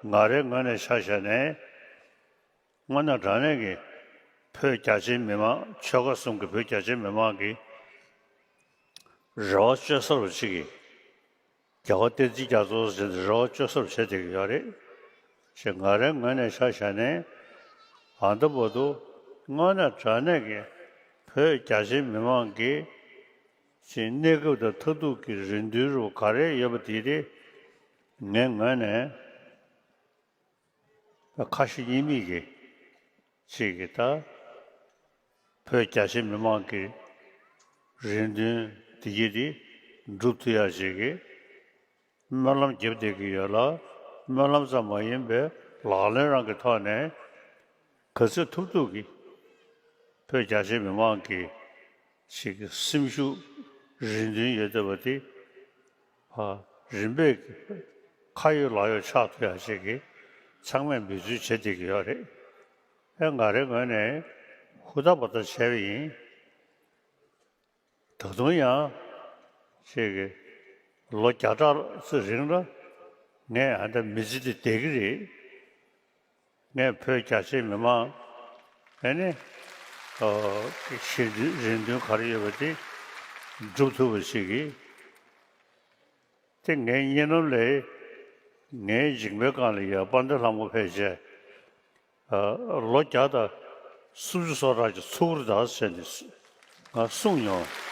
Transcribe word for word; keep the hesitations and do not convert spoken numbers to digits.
ང་རའི་ངོས་ནས་ཆ་བཞག་ནས། དངོས་གནས་དྲང་གནས་ཀྱི་བོད་རྒྱ་ཆེའི་མི་མང་ཆོལ་ཁ་གསུམ་གྱི་བོད་རྒྱ་ཆེའི་མི་མང་གི་རེ་བ་བཅོལ་ས་རུ་ཅིག་གིས་རྒྱལ་བ་བསྟན་འཛིན་རྒྱ་མཚོ་ཟེར་ཏེ་རེ་བ་བཅོལ་ས་རུ་བྱེད་བསྡད་ཀྱི་ཡོད་རེད། ཞེས་ང་རའི་ངོས་ནས་ཆ་བཞག་ནས་ཨ་ད་བར་དུ་དངོས་གནས་དྲང་གནས་ཀྱི་བོད་རྒྱ་ཆེའི་མི་མང་གི་ཅིག་གནས་སྐབས་དང་མཐར་ཐུག་གི་རེ་འདུན་རུ་ག་རེ་ཡོད་པ་དེ་དེ་ངའི་ངོས་ནས། ཁ་ཞེ་གཉིས་མེད་ཀྱི་ཅིག་གི་ད་བོད་རྒྱ་ཆེ་མི་མང་གི་རེ་འདུན་འདི་གྱིས་དེ་འགྲུབ་ཐུབ་ཡ་ཅིག་གི་སྨོན་ལམ་རྒྱབ་བསྡད་ཀྱི་ཡོད་ལ། སྨོན་ལམ་ཙམ་མ་ཡིན་པའི་ལག་ལེན་རང་གི་ཐོག་ནས་ག་ཚོད་ཐུབ་ཐུབ་ཀྱི་བོད་རྒྱ་ཆེ་མི་མང་གི་ཅིག་གི་སེམས་ཤུགས་རེ་འདུན་ཡོད་བསྡད་པ་དེ། ཨ། རིམ་པས་ཁ་ཡོད་ལག་ཡོད་ཆགས་ཐུབ་ཡ་ཅིག་གི་ཚང་མས་འབད་བརྩོན་བྱེད་བསྡད་ཀྱི་ཡོད་རེད། ཨེ་ང་རའི་ངོས་ནས་ཧུར་ཐག་འབད་ཐག་བྱས་པ་ཡིན། ད་དུང་ཡང་ཅིག་གི་ལོ་བརྒྱ་ཕྲག་ཙམ་རིང་ལ་ངས་ཨ་འདྲ་མི་ཚེ་འདི་བསྡད་ཀྱི་རེད། ངས་བོད་རྒྱ་ཆེའི་མི་མང་ཨེ་ནི་ཨོ་གི་ཞེ་འདུན་རེ་འདུན་ག་རེ་ཡོད་པ་དེ་འགྲུབ་ཐུབ་པ་ཞིག་གིས། དེ་ངའི་སྙིང་ནང་ལ་ངའི་མཇིང་པའི་སྒང་ལ་ཡ་དཔལ་ལྡན་ལྷ་མོ་ཕལ་ཆེར་ཨ་ལོ་བརྒྱ་དང་སུམ་ཅུ་སོ་གྲངས་ཀྱི་ཚུགས་རེད་ད་ཟེར་ནས་ང་གསུངས་མྱོང་